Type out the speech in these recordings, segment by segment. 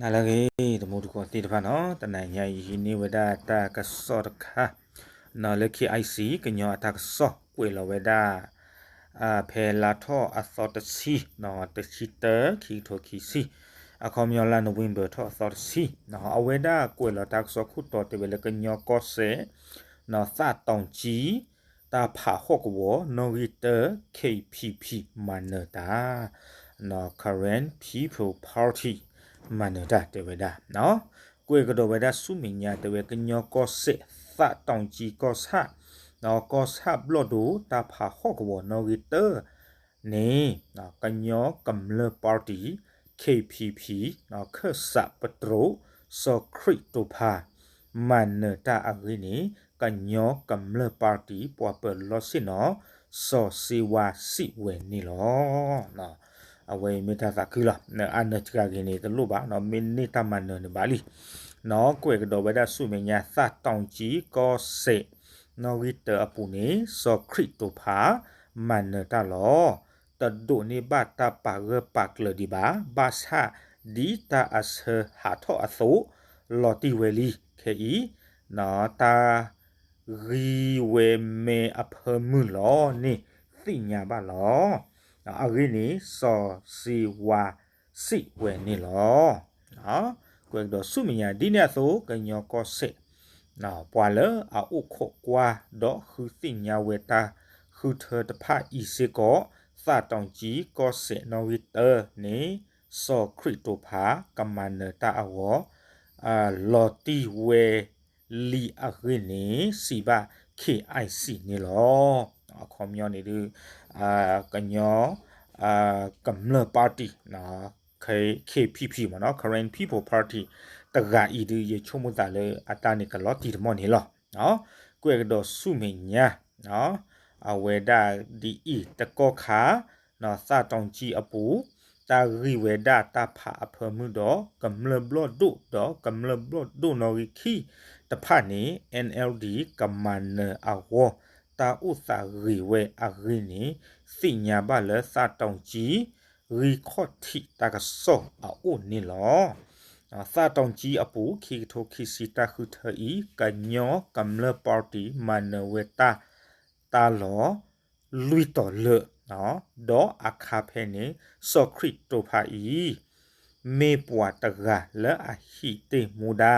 နၤလၢအဂ့ၤ တမူတကိးသ့ၣ်တဖၣ်နီၤ, တနံၤညါအံၤ ဟံးန့ၢ်ဝဲဒၣ်တၢ်ကစီၣ်တခါ နီၤလၢ KIC ကညီအတၢ်ကစီၣ်ကွဲးလီၤဝဲဒၣ် ဖဲလါထီၣ်အသီတဆံ တဆံတၢ ခံကထိခံဆံ, အခီပညီလါ November ထီၣ်အသီတဆံ, အဝဲဒၣ်ကွဲးလီၤတၢ်ကစီၣ်ခိၣ်တီတဲဝဲလၢကညီကီၢ်စဲၣ် သၣ်တီကၠံ တၢ်ဖးဟီၣ်ကဝီၤ နီၣ်ဂံၢ်တၢ KPP မၤနၢၤတၢ် Karen People Party မၤနၢၤတၢ်တဲဝဲဒၣ်, ကွဲးကဒီးဝဲဒၣ်ဆူမဲာ်ညါတဲဝဲ ကညီကီၢ်စဲၣ် သၣ်တီကၠံကီၢ်ဆၣ် ကီၢ်ဆၣ်ဘျီၣ်ဒိၣ် တၢ်ဖးဟီၣ်ကဝီၤနီၣ်ဂံၢ်တၢန့ၣ် ကညီကမျၢၢ် party KPP ခၢၣ်စးပတြိၤ စီၤခရံးတိၤဖး မၤနၢၤတၢ်အဂ့ၢ်န့ၣ် ကညီကမျၢၢ် party ပှၤပၢၤလီၢ်ဆ့ၣ်နီၤ စီၤစ့ဝါစံးဝဲန့ၣ်လီၤ. အဝဲအံၤမ့ၢ်တၢ်သးခုလီၤ. အနၢၤစှၤဂ့ၤန့ၣ် တလိၣ်ဘၣ်နီၤ, မ့ၢ်န့ၢ်တၢ်မၤနၢၤန့ၣ်ဘၣ်လံ. နီၤကွဲးကဒီးဝဲဒၣ်ဆူမဲာ်ညါ သၣ်တီကၠံကီၢ်စဲၣ် နီၣ်ဂံၢ်တၢအပူၤန့ၣ် စီၤခရံးတိၤဖး မၤနၢၤတၢ်လီၤ. တဒိးန့ၢ်ဘၣ်တၢ်ပာ်ဂၢၢ်ပာ်ကျၢၤဒံးဘၣ်, ဘၣ်ဆၣ်ဒ်တၢ်အဆၢဟးထီၣ်အသိး လီၤတံၢ်ဝဲလံ. ခဲအံၤ တၢ် ဂံၢ်ဝဲမဲအဖၢမုၢ်လီၤန့ၣ် သ့ၣ်ညါဘၣ်လီၤ. အဂ့ၢ်န့ၣ် စီၤစ့ဝါစံးဝဲန့ၣ်လီၤ. ကွဲးကဒီးဆူမဲာ်ညါ ဒ်န့ၣ်အသိး ကညီကီၢ်စဲၣ် ပှၤလၢအအိၣ်ခိးကွၢ် ဒီးဃုသ့ၣ်ညါဝဲတၢ်ဃုထၢတဖၣ်အံၤစ့ၢ်ကီး သၣ်တီကၠံကီၢ်စဲၣ်နီၣ်ဂံၢ်တၢန့ၣ် စီၤခရံးတိၤဖး ကမၤနၢၤတၢ်အဂီၢ် လီၤတံၢ်ဝဲလံအဂ့ၢ်န့ၣ် စံးဘၣ် KIC န့ၣ်လီၤ. အခီပညီန့ၣ်ဒုး ကညီ ကမျၢၢ် party KPP မ့ၢ်နီၤ Karen People Party တဂၤအံၤဒုး ယဆိကမိၣ်သးလၢအတၢ်န့ၣ်ကလီၤတံၢ်တမီၢ်န့ၣ်လီၤ. ကွဲးကဒီးဆူမဲာ်ညါ အဝဲဒၣ်ဒ်အံၤတကီၢ်ခါ သၣ်တီကၠံအပူၤ တၢ်ဂံၢ်ဝဲဒၣ်တၢ်ဖးအဖၢမုၢ်ဒီး ကမျၢၢ်ဘျီၣ်ဒိၣ်ဒီးကမျၢၢ်ဘျီၣ်ဒိၣ်နီၣ်ဂံၢ်ခံတဖၣ်န့ၣ် NLD ကမၤနၢၤအဂီၢ် တၢ်အိၣ်သးဂ့ၤဝဲအဂ့ၢ်န့ၣ် သ့ၣ်ညါဘၣ်လၢသၣ်တီကၠံ ဂံၢ်ခီၣ်ထံးတၢ်ကစီၣ်အအိၣ်န့ၣ်လီၤ. သၣ်တီကၠံအပူၤ ခံကထိခံဆံတၢ်ဃုထၢအံၤ ကညီကမျၢၢ် party မၤနၢၤဝဲတၢ် တၢ်လီၢ် လွံၢ်တီၤလၢာ် ဒီးအခါဖဲန့ၣ် စီၤခရံးတိၤဖးအံၤ မ့ၢ်ပှၤတဂၤလၢအဟံးတ့ၢ်မူဒါ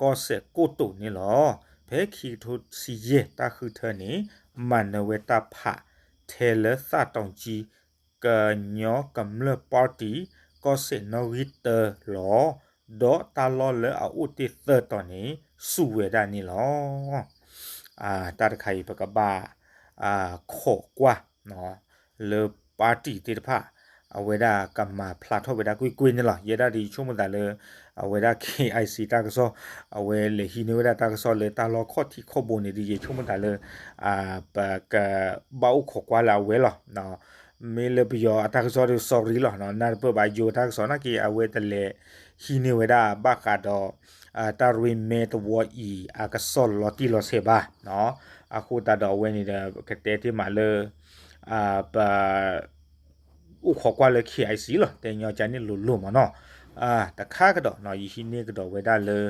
ကီၢ်စဲၣ်ကိတိာ်န့ၣ်လီၤ. ဖဲခံကထိဆံယဲၢ်တၢ်ဃုထၢန့ၣ် မၤနၢၤဝဲတၢ်ဖးထဲလၢသၣ်တီကၠံ ကညီကမျၢၢ် party ကီၢ်စဲၣ်နီၣ်ဂံၢ်တၢလီၤ. ဒီးတၢ်လီၢ်လၢအအိၣ်တ့ၢ်သၢတီၤန့ၣ် စူၢ်ဝဲဒၣ်န့ၣ်လီၤ. တၢ်တခါအံၤ ပကဘၣ် ခိးကွၢ် လၢ party သ့ၣ်တဖၣ် အဝဲဒၣ်ကမၤဖျါထီၣ်ဝဲဒၣ်ကွ့ၢ်ကွ့ၢ်န့ၣ်လီၤ. ယဲဒၣ်ဒ်ယဆိကမိၣ်သးလၢ အဝဲဒၣ် KIC တၢ်ကစီၣ် အဝဲလဲၤဟံးန့ၢ်ဝဲဒၣ်တၢ်ကစီၣ်လၢတၢ်လီၢ်ခီၣ်ထံးခီၣ်ဘိန့ၣ်ဒ်ယဆိကမိၣ်သးလၢ ပကဘၣ်အိၣ်ခိးကွၢ်လၢအဝဲလီၤ. မ့ၢ်လၢပယီၤအတၢ်ကစီၣ်ဒီး sorry လီၤ. နၢ်တပၢၢ်ဘၣ် ယိၤတၢ်ကစီၣ်နာ်က့ အဝဲတလဲၤဟံးန့ၢ်ဝဲဒၣ်ဘၣ်ဃးဒီး တၢ်ရ့မဲသဝီအံၤ အကစီၣ်လီၤတံၢ်လီၤဆဲးဘၣ်. အဃိသတးဒီးအဝဲန့ၣ်ဒီး ကတဲတ့ၢ်မးလၢ ပ အိၣ်ခိးကွၢ်လၢ KIC လီၤ. တဲညီကန့ၣ်လိၤလိၤမ့ၢ်နီၤ. တခါကဒီး ယဟံးန့ၢ်ကဒီးဝဲဒၣ်လၢ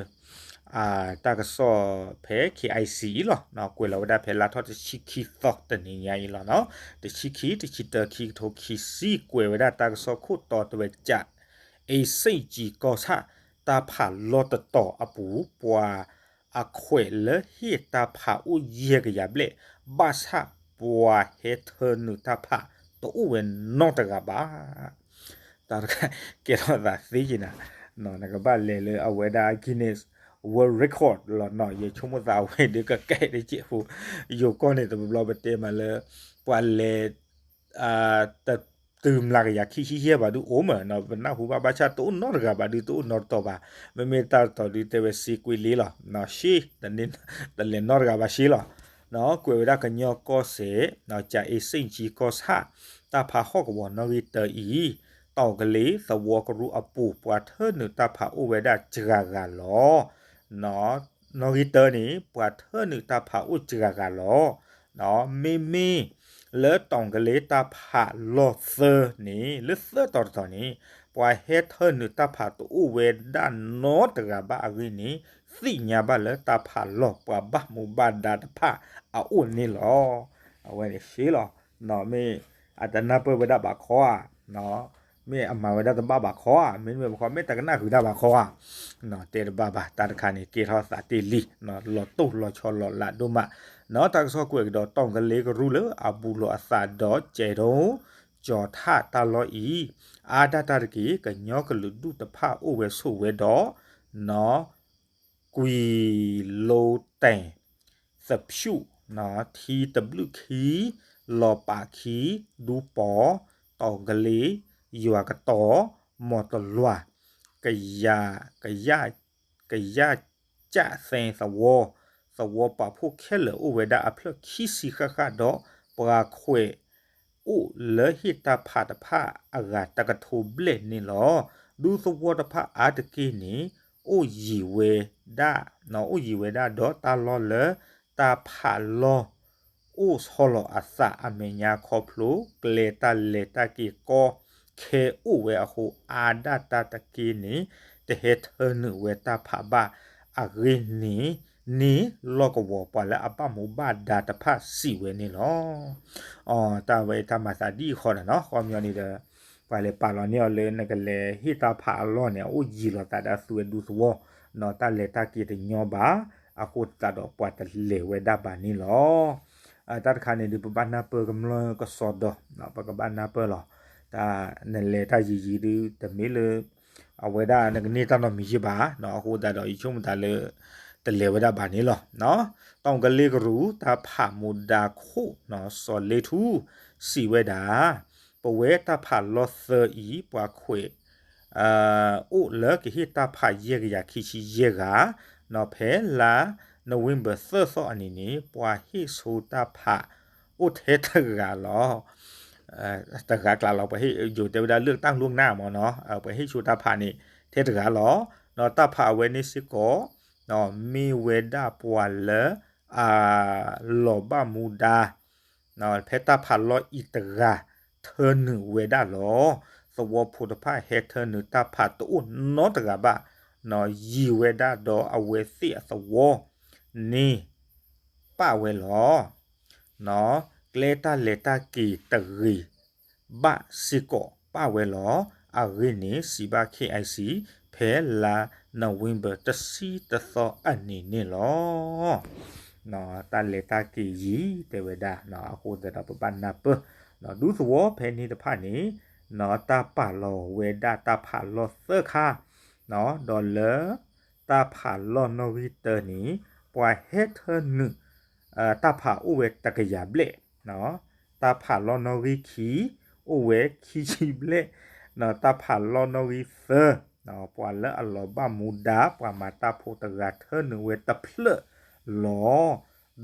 တၢ်ကစီၣ်ဖဲ KIC အံၤလီၤ. ကွဲးလီၤဝဲဒၣ်ဖဲလါထီၣ်တဆံခံသီတနံၤညါအံၤလီၤ. တဆံခံ တဆံတၢ ခံကထိခံဆံ ကွဲးဝဲဒၣ်တၢ်ကစီၣ်ခိၣ်တီတဲဝဲ ကၠအ့စ့ၣ်ကၠံကီၢ်ဆၣ် တၢ်ဖးလီၢ်တတီၤအပူၤ ပှၤအခွဲးလၢဟ့ၣ်တၢ်ဖးအိၣ်ယဲၢ်ကယၤဘျဲၣ် ဘၣ်ဆၣ်ပှၤဟဲထၢနုာ်တၢ်ဖးတအိၣ်ဝဲနီတဂၤဘၣ်. တၢ်တခါ ကဲထီၣ်သးသ့က့ၤနၤ နကဘၣ်လဲၤလၢအဝဲဒၣ် Guinness World Record လီၤနီၤ. ယဆိကမိၣ်သးအဝဲဒၣ်ကကဲတကဲးဖိ ယိၤကီၢ်န့ၣ် တဘျီဘျီပတဲမးလၢ ပှၤလဲၤ တတုၤမျးကယၤခံဆံယဲၢ်ဘၣ်ဒုးအိၣ်မးနီၤ ပနၢ်ဟူဘၣ် ဘၣ်ဆၣ်တအိၣ်နီတဂၤဘၣ်ဒုး တအိၣ်နီတတီၤဘၣ်. မ့မ့ၢ်တၢ်တတီၤဒုးတဲဝဲစ့ကွ့လ့လီၤ. ရှ့ တလဲၤနီတဂၤဘၣ်ရှ့လီၤ. ကွဲးဝဲဒၣ်ကညီကီၢ်စဲၣ် ကၠအ့စ့ၣ်ကၠံကီၢ်ဆၣ် တၢ်ဖးဟီၣ်ကဝီၤနီၣ်ဂံၢ်တၢအံၤ တီၢ်ကလ့သဝီကရူၢ်အပူၤ ပှၤထၢနုာ်တၢ်ဖးအိၣ်ဝဲဒၣ်စှၤဂၤလီၤ. နီၣ်ဂံၢ်တၢန့ၣ် ပှၤထၢနုာ်တၢ်ဖးအိၣ်စှၤဂၤလီၤ. မ့မ့ၢ်လၢတီၢ်ကလ့တၢ်ဖးလီၢ်သၢန့ၣ် လၢသၢတီၤတတီၤန့ၣ် ပှၤ ပှၤဟဲထၢနုာ်တၢ်ဖးတအိၣ်ဝဲဒၣ်နီတဂၤဘၣ်အဂ့ၢ်န့ၣ် သ့ၣ်ညါဘၣ်လၢတၢ်ဖးလီၢ်ပှၤဘၣ်မူဘၣ်ဒါတဖၣ်အအိၣ်န့ၣ်လီၤ. အဝဲန့ၣ်ရှဲလီၤ, မ့ၢ်အတနၢ်ပၢၢ်ဝဲဒၣ်ဘၣ်ခီဧါ, မ့ၢ်အမၤဝဲဒၣ်တဘၣ်ဘၣ်ခီဧါ, မ့တမ့ၢ်ဘၣ်ခီ မ့ၢ်တကနၣ်ဃုာ်တၢ်ဘၣ်ခီဧါ, တဲတဘၣ်ဘၣ်, တၢ်တခါန့ၣ် ကဲထီၣ်သးတ့ၢ်လံ, လီၤတိၢ်လီၤဆီလီၤလးဒိၣ်မး, နီၢ် တၢ်ကစီၣ်ကွဲးကဒီး တီၢ်ကလ့ကရူၢ်လၢအဘူးလိာ်အသးဒီး ကဲးဒိၣ် ကၠီၤထၣ်တၢ်လီၢ်အံၤ, အါဒၣ်တၢ်တက့ၢ် ကညီကလုာ်ဒူၣ်တဖၣ်အိၣ်ဝဲဆိးဝဲဒီး နီၢ် ကွံာ်လိတဲာ် သဖၠူၣ် နီၢ် ထံတဘျုးခံ လီၤပာ်ခံ ဒူပီၤ တီၢ်ကလ့ ယွၤကတီၤ မီၢ်တလွၢ် ကယၤ ကယၤ ကယၤကၠၣ်သဲသဝီ, သဝီပာ်ဖှိၣ်ခဲလၢာ်အိၣ်ဝဲဒၣ်အဖျၢၣ်ခံဆံဃၣ်ဃၣ်ဒီး ပှၤခွဲး အိၣ်လၢဟ့ၣ်တၢ်ဖးတဖၣ်အဂၤတကထိဘျဲၣ်န့ၣ်လီၤ. ဒူသဝီတဖၣ်အါတက့ၢ်န့ၣ် အိၣ်ယံၤဝဲဒၣ်, အိၣ်ယံၤဝဲဒၣ်ဒီးတၢ်လီၢ်လၢ တၢ်ဖးလီၢ် အိၣ်ဆီလီၤအသးအမဲာ်ညါခီဖျိ ကျဲတၢ်လဲၤတၢ်က့ၤကီခဲအိၣ်ဝဲအဃိ အါဒၣ်တၢ်တက့ၢ်န့ၣ် တဟဲထၢနုာ်ဝဲတၢ်ဖးဘၣ်အဂ့ၢ်န့ၣ် န့ၢ်လီၢ်ကဝီၤပှၤလၢအဘၣ်မူဘၣ်ဒါတဖၣ်စံးဝဲန့ၣ်လီၤ. အတၢ်ဝဲတၢ်မၤသးဒ်အံၤဃီဒီးနီၢ် ခီပညီန့ၣ်ဒီး ပှၤလဲၤပာ်လီၤန့ၢ်အီၤလၢနကလဲၤဟ့ၣ်တၢ်ဖးအလီၢ်န့ၣ် အအိၣ်ယံၤလီၤသးဒီးသုဝဲဒူသဝီ, နီၢ် တၢ်လဲၤတၢ်က့ၤတညီဘၣ်, အဃိသတးဒီးပှၤတလဲၤဝဲဒၣ်ဘၣ်န့ၣ်လီၤ. တၢ်တခါန့ၣ်ဒီး ပဘၣ်နၢ်ပၢၢ်ကမျၢၢ်ကစီဒီ, ပကဘၣ်နၢ်ပၢၢ်လီၤ. တၢ်နလဲၤတၢ်ယံၤယံၤဒုး တမ့ၢ်လၢ အဝဲဒၣ်နကန့ၢ်တၢ်နီတမံၤယံာ်ဘၣ်, အဃိသတးဒီးယဆိကမိၣ်သးလၢ တလဲၤဝဲဒၣ်ဘၣ်န့ၣ်လီၤ. တီၢ်ကလ့ကရူၢ် တၢ်ဖးမူဒါခိၣ် နီၢ် စီၤလ့ထူ စံးဝဲဒၣ်, ပဝဲတၢ်ဖးလီၢ်သၢအံၤ ပှၤခွဲး အိၣ်လၢကဟ့ၣ်တၢ်ဖးယဲၢ်ကယၤခံဆံယဲၢ်ဂၤ, နီၢ် ဖဲလါ November သၢသီအနံၤန့ၣ် ပှၤဟ့ၣ်ဆိတၢ်ဖး အိၣ်ထဲတဂၤလီၤ. တဂၤကျါလီၤ ပှၤဟ့ၣ်ယိၤတဲဝဲဒၣ်လၢတၢ်လိၣ်ကနၣ်မ့ၢ်နီၢ် ပှၤဟ့ၣ်ဆိတၢ်ဖးန့ၣ် ထဲတဂၤလီၤ. နီၢ် တၢ်ဖးအဝဲန့ၣ်စ့ၢ်ကီး နီၢ် မ့ၢ်ဝဲဒၣ်ပှၤလၢ အလီၤဘၣ်မူဒါ နီၢ် ဖဲတၢ်ဖးလီၢ်အံၤတဂၤ ထၢနုာ်ဝဲဒၣ်လီၤ. သဝီဖိတဖၣ်ဟဲထၢနုာ်တၢ်ဖးတအိၣ်နီတဂၤဘၣ်, နီၢ် ယံၤဝဲဒၣ်ဒီးအဝဲသ့ၣ်အသဝီန့ၣ် ပၣ်ဝဲလီၤ. နီၢ် ကျဲတၢ်လဲၤတၢ်က့ၤတဂ့ၤ ဘၣ်စ့ၢ်ကီးပၣ်ဝဲလီၤ. အဂ့ၢ်န့ၣ် စံးဘၣ် KIC ဖဲလါ November တဆံတသီအနံၤန့ၣ်လီၤ. နီၢ် တၢ်လဲၤတၢ်က့ၤယံၤတဲဝဲဒၣ်, အဃိသတးဒီးပဘၣ်နၢ်ပၢၢ်, နီၢ် ဒူသဝီဖဲန့ၣ်တဖၣ်န့ၣ်, နီၢ် တၢ်ပာ်လီၤဝဲဒၣ်တၢ်ဖးလီၢ်သၢခါ, နီၢ် ဒီးလၢ တၢ်ဖးလီၢ်နီၣ်ဂံၢ်တၢန့ၣ် ပှၤဟဲထၢနုာ် တၢ်ဖးအိၣ်ဝဲတကယၤဘျဲၣ်, နီၢ် တၢ်ဖးလီၢ်နီၣ်ဂံၢ်ခံ အိၣ်ဝဲခံဆံဘျဲၣ်, နီၢ် တၢ်ဖးလီၢ်နီၣ်ဂံၢ်သၢ, နီၢ် ပှၤလၢအလီၤဘၣ်မူဒါ ပှၤမၤတၢ်ဖိတဂၤထၢနုာ်ဝဲတဖျၢၣ်လီၤ.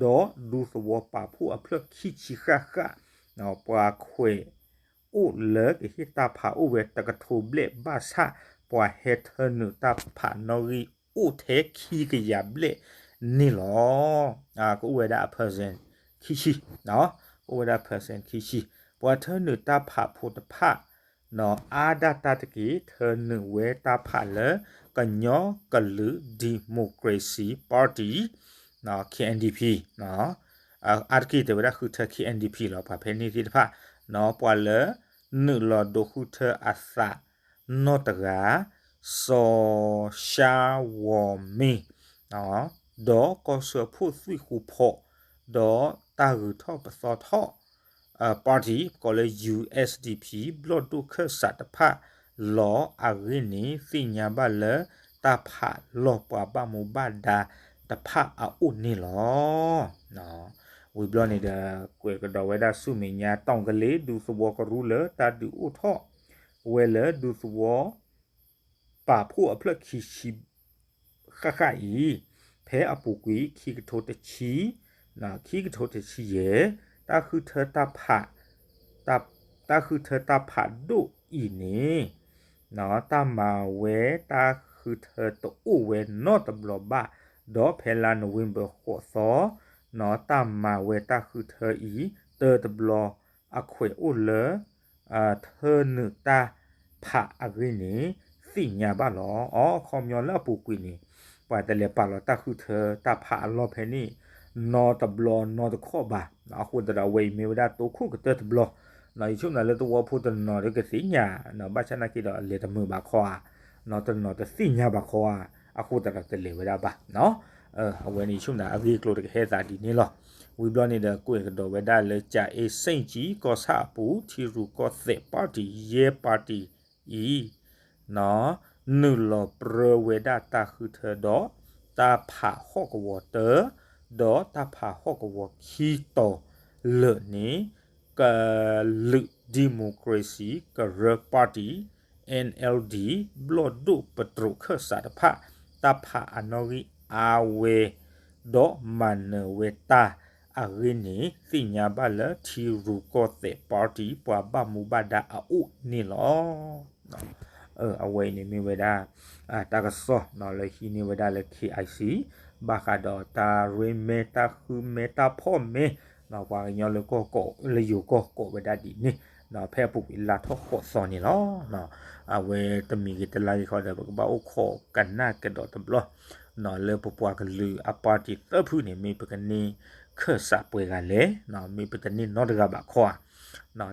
ဒီးဒူသဝီပာ်ဖှိၣ်အဖျၢၣ်ခံဆံဃၣ်ဃၣ်, နီၢ် ပှၤခွဲး အိၣ်လၢကဟ့ၣ်တၢ်ဖးအိၣ်ဝဲတကထိဘျဲၣ်ဘၣ်ဆၣ် ပှၤဟဲထၢနုာ်တၢ်ဖးနီၣ်ဂံၢ်အိၣ်ထဲခံကယၤဘျဲၣ်န့ၣ်လီၤ. ကအိၣ်ဝဲဒၣ်အ percent ခံဆံ, ကအိၣ်ဝဲဒၣ် percent ခံဆံ, ပှၤထၢနုာ်တၢ်ဖးဖိတဖၣ် နီၢ် အါဒၣ်တၢ်တက့ၢ် ထၢနုာ်ဝဲတၢ်ဖးလၢ ကညီကလုာ် Democracy Party, နီၢ် KNDP, နီၢ် အါတက့ၢ်တဲဝဲဒၣ်ဃုထၢ KNDP လီၤ. ပှၤဖဲန့ၣ်သ့ၣ်တဖၣ်, နီၢ် ပှၤလၢ နုာ်လီၤဒိးဃုထၢအသးနီၢ်တဂၤ, စီၤၡါဝီၤမ့ၣ်, နီၢ် ဒီးကီၢ်စၢဖှိၣ်သွံၣ်ဃူဖီ, ဒီးတၢ်ဂုၤထီၣ်ပသီထီၣ် party ပကိးလၢ USDP ဘျီၣ်ဒိၣ်ခၢၣ်စးတဖၣ်လီၤ. အဂ့ၢ်န့ၣ် သ့ၣ်ညါဘၣ်လၢ တၢ်ဖးလီၢ်ပှၤဘၣ်မူဘၣ်ဒါတဖၣ်အအိၣ်န့ၣ်လီၤ. ဝံၤဘျီန့ၣ်ဒီး ကွဲးကဒီးဝဲဒၣ်ဆူမဲာ်ညါ တီၢ်ကလ့ ဒူသဝီကရူၢ်လၢတၢ်ဒုးအိၣ်ထီၣ်ဝဲလၢဒူသဝီ ပာ်ဖှိၣ်အဖျၢၣ်ခံဆံ ဃၣ်ဃၣ်အံၤ, ဖဲအပူၤကွံာ် ခံကထိတဆံ, ခံကထိတဆံယဲၢ်, တၢ်ဃုထၢတၢ်ဖး, တၢ်ဃုထၢတၢ်ဖးဒိၣ်အံၤန့ၣ်, တၢ်မၤဝဲတၢ်ဃုထၢတအိၣ်ဝဲနီတဘျီဘၣ်, ဒီးဖဲလါနိၣ်ဝ့ဘၢၣ်ဃိးသီ, တၢ်မၤဝဲတၢ်ဃုထၢအံၤ တၢတဘျီ အခွဲးအိၣ်လၢ ထၢနုာ်တၢ် တၢ်ဖးအဂ့ၢ်န့ၣ် သ့ၣ်ညါဘၣ်လီၤ. အခီပညီလၢအပူၤကွံာ်န့ၣ် ပှၤတလဲၤပာ်လီၤတၢ်ဃုထၢတၢ်ဖးအလီၢ်ဖဲန့ၣ် နီတဘျီနီတခီၣ်ဘၣ်. အဃိသတးဒီးအဝဲအံၤမ့ၢ်ဝဲဒၣ်တိခိၣ်ကတၢၢ်တဘျီ ယဆိကမိၣ်လၢသဝီဖိတနီၤဒီးကသ့ၣ်ညါ ဘၣ်ဆၣ်နာ်က့ဒီးလဲၤတမုာ်ဘၣ်ခီဧါ, နီတနီၤတသ့ၣ်ညါဘၣ်ခီဧါ, အဃိသတးဒီးတလဲၤဝဲဒၣ်ဘၣ်. အဝဲန့ၣ်ယဆိကမိၣ်အဂ့ၢ်အကျိၤတကဟဲသးဒ်န့ၣ်လီၤ. ဝံၤဘျီန့ၣ်ဒီးကွဲးကဒီးဝဲဒၣ်လၢ ကၠၤအ့စ့ၣ်ကၠံ ကီၢ်ဆၣ်အပူၤ ထံရူၢ်ကီၢ်သဲး party ယဲၢ် party အံၤ နုာ်လီၤပြၢဝဲဒၣ်တၢ်ဃုထၢဒီး တၢ်ဖးဟီၣ်ကဝီၤတၢ ဒီးတၢ်ဖးဟီၣ်ကဝီၤခံတီၤလၢာ်န့ၣ် ကလုာ် democracy ကရၢ party NLD ဘျီၣ်ဒိၣ်ပတြိၤခၢၣ်စးတဖၣ် တၢ်ဖးအနီၣ်ဂံၢ်အါဝဲ ဒီးမၤနၢၤဝဲတၢ်အဂ့ၢ်န့ၣ် သ့ၣ်ညါဘၣ်လၢထံရူၢ်ကီၢ်သဲး party ပှၤဘၣ်မူဘၣ်ဒါအအိၣ်န့ၣ်လီၤ. အဝဲအံၤန့ၣ်မ့ၢ်ဝဲဒၣ် တၢ်ကစီၣ်လၢဟံးန့ၢ်ဝဲဒၣ်လၢ KIC ဘၣ်ဃးဒီးတၢ်ရ့မဲ တၢ်ဃုမဲ တၢ်ဖီၣ်မဲ ပှၤကညီလၢကီၢ်ကီး လၢယိၤကီၢ်ကိးဝဲဒၣ်ဒ်န့ၣ် ဖဲအပူၤကွံာ်လါထီၣ်ဃိးသီန့ၣ်လီၤ. အဝဲတမံၤဂ့ၤတလါဂ့ၤဃီဒီး ပကဘၣ်အိၣ်ခိးကနၣ်ကဒီးတဘျီ လၢပပှၤကလုာ်အ party သၢဖုန့ၣ် မ့ၢ်ပကန့ၢ်ခၢၣ်စးပှဲၤဂၤလဲၣ်, မ့ၢ်ပတန့ၢ်နီတဂၤဘၣ်ခီဧါ.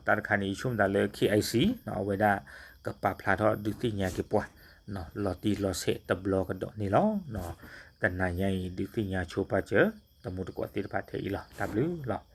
တၢ်တခါန့ၣ် ယဆိကမိၣ်သးလၢ KIC အဝဲဒၣ်ကပာ်ဖျါထီၣ်ဒုးသ့ၣ်ညါက့ၤပှၤ လီၤတံၢ်လီၤဆဲးတဘျီကဒီးန့ၣ်လီၤ. တနၤညါအံၤ ဒုးသ့ၣ်ညါဆိပာ်စၢၤ တမူတကိးသ့ၣ်တဖၣ်ထဲအံၤလီၤ. တၢ်ဘျုးလီၤ.